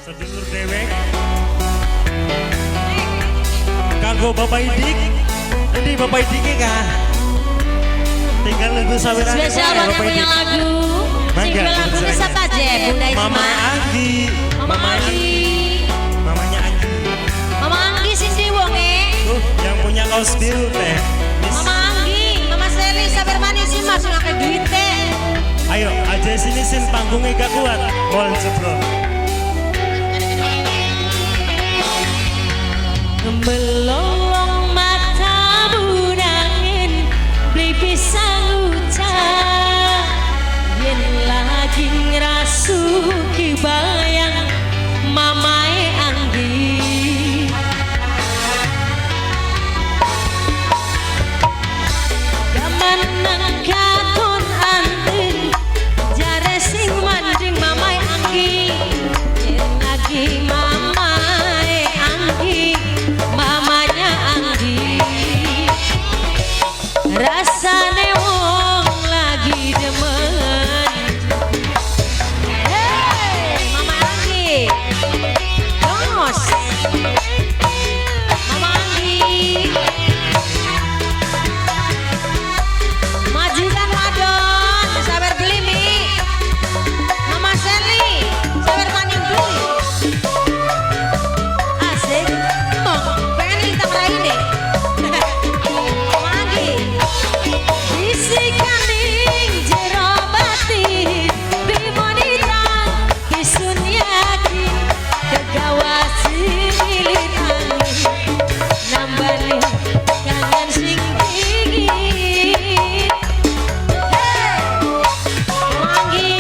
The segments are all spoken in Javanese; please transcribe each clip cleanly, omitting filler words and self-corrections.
Sedulur dewek. Kanggo Bapak Idik. Ini Bapak Idik kah? Tinggal nunggu saweran. Spesial buat yang punya lagu. Sing Mangga, lagu ini siapa aja? Bunda Isma. Mama Anggi. Mama Anggi. Mamanya Anggi. Mama Anggi sing di wonge. Tuh, yang punya kaos biru teh. Mama Anggi, Mama Seli, sabar manis sih mas ngake duit teh. Ayo, aja sini sin panggungnya gak kuat. Mohon jebrol. Melolong matamu nangin beli bisa ngucap yen lagi ngerasuki bayang mamae Anggi. Gaman nang katon anting jare sing manding mamae Anggi yen lagi mamae Anggi, mamanya Anggi, rasane wong lagi demen. Hey, Mama Anggi, Jos, Mama Anggi, majikan wadon, sabar beli mi, Mama Seli, sabar maning beli. Asik, mau pengen lintang raine. Mama Anggi. Bisikaning jero batin bimonitan kisun yakin kegawa sililit angin nambani kangen sing dingin. Hey, Mama Anggi.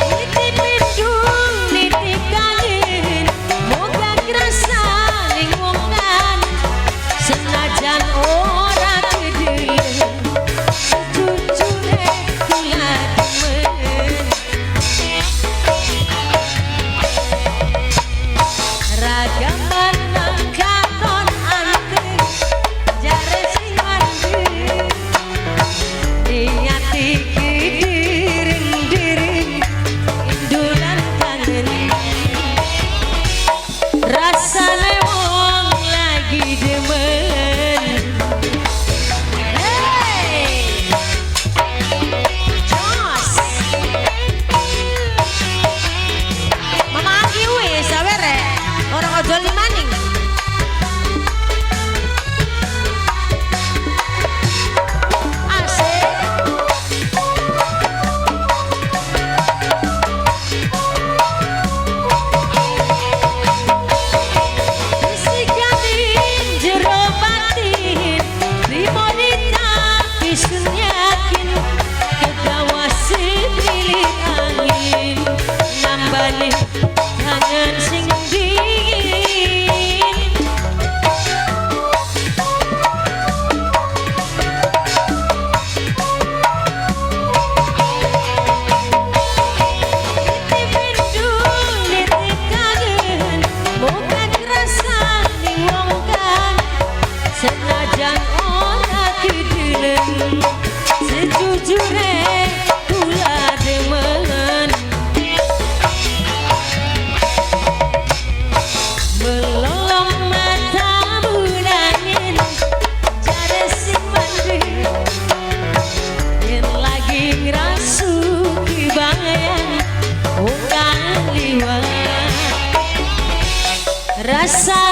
Nitip lindung, nitip kangen, moga kerasa ning wong kan, senajan ora gede, sejujure kula demen. Ragaman nang katon anting, jare sing manding, niat iki diring-diring, indulan kangen. Rasane wong lagi demen. Hey, Jos, Mama Anggi wis sawere, orang ojol maning. Asik. Bisikanin jero batin, limonita bisun yakin, kegawa sililit angin, nambani kangen sing dingin. Nitip lindung, nitip kangen, moga kerasa ning wong kan, senajan ora kidelen, sejujure kula demen. Melolong matamu nangin, jare sing manding, yen lagi ngrasuki bayang wong kang liwat. Rasa